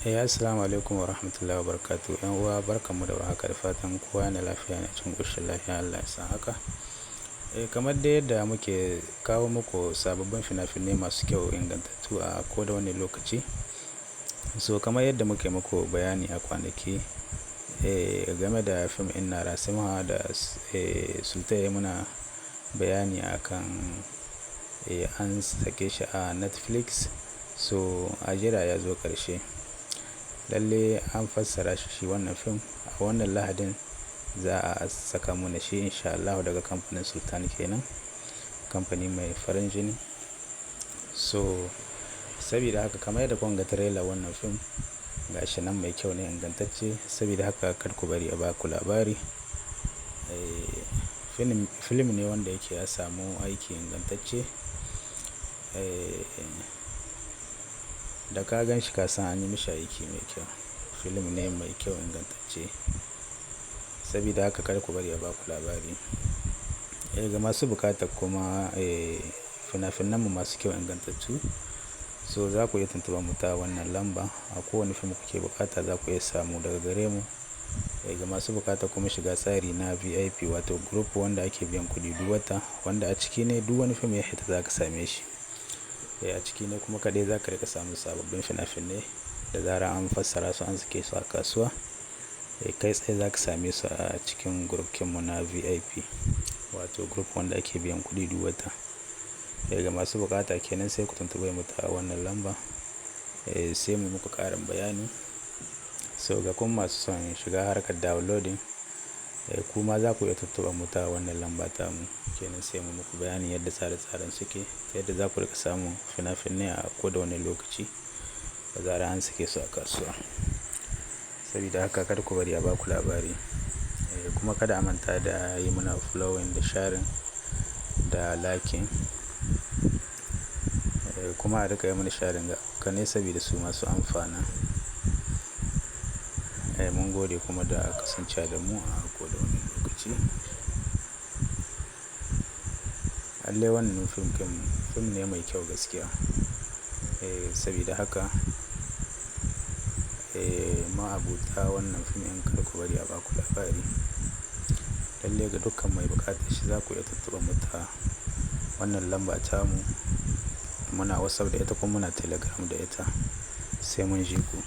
Assalamu alaikum wa rahmatullahi wa barakatuh. 'Yan uwa, barkanmu da warhaka, da fatan kowa yana lafiya na cikin ƙoshin lafiya, Allah ya sa haka. Kamar dai yadda muke kawo muku sababbin fina-finai masu kyau, ingantattu, a koda wane lokaci. So kamar yadda muke muku bayani a kwanaki game da fim ɗin Narasimha da Sultan ya muna bayani akan an sake shi a Netflix. So a jira ya zo ƙarshe. Lalle an fassara shi wannan fim, a wannan Lahadin za a saka mana shi insha Allahu daga kamfanin Sultan kenan, kamfani mai farin jini. So sabida haka, kamar yadda kun ga trailer wannan fim, gashi nan mai kyau ne, ingantacce. Sabida haka kar ku bari a baku labari. Film ne wanda yake ya samu aiki ingantacce. Da ka gan shi ka san an yi mishi aiki mai kyau. Film ne mai kyau, ingantacce. Sabida haka kar ku bari a baku labari. Ga masu buƙatar kuma fina-finanmu masu kyau, ingantattu, so za ku iya tuntuɓar mu ta wannan lamba. A kowane fim kuke buƙata za ku iya samu daga gare mu. Ga masu buƙatar kuma shiga tsari na VIP, wato group wanda ake biyan kuɗi duk wata, wanda a ciki ne duk wani fim ya hita za ka same shi. A ciki ne kuma kaɗai za ka riƙa samun sababbin fina-finai da zarar an fassara su, an sake su a kasuwa. Kai tsaye za ka same su a cikin group mu na VIP, wato group wanda ake biyan kuɗi duk wata. Ga masu buƙata kenan, sai ku tuntuɓe mu ta wannan lamba, sai mu muku ƙarin bayani. So ga kuma masu son shiga harkar downloading, kuma za ku iya tuntuɓar mu ta wannan lamba tamu kenan, sai mu muku bayani yadda tsare-tsaren suke, ta yadda za ku riƙa samun fina-finai a koda wane lokaci da zarar an sake su a kasuwa. Sabida haka kar ku bari a baku labari. Kuma kada a manta da yi mana following da sharing da liking. Kuma a riƙa yi mana sharing ga abokanai sabida su masu amfana. Mun gode kuma da kasancewa da mu a koda wane lokaci. Lallai wannan fim ɗin fim ne mai kyau gaskiya. Sabida haka, ma'abota wannan fim ɗin, kar ku bari a baku labari. Lallai ga dukkan mai buƙatar shi za ku iya tuntuɓar mu ta wannan lamba tamu. Muna WhatsApp da ita kuma muna Telegram da ita. Sai mun ji ku.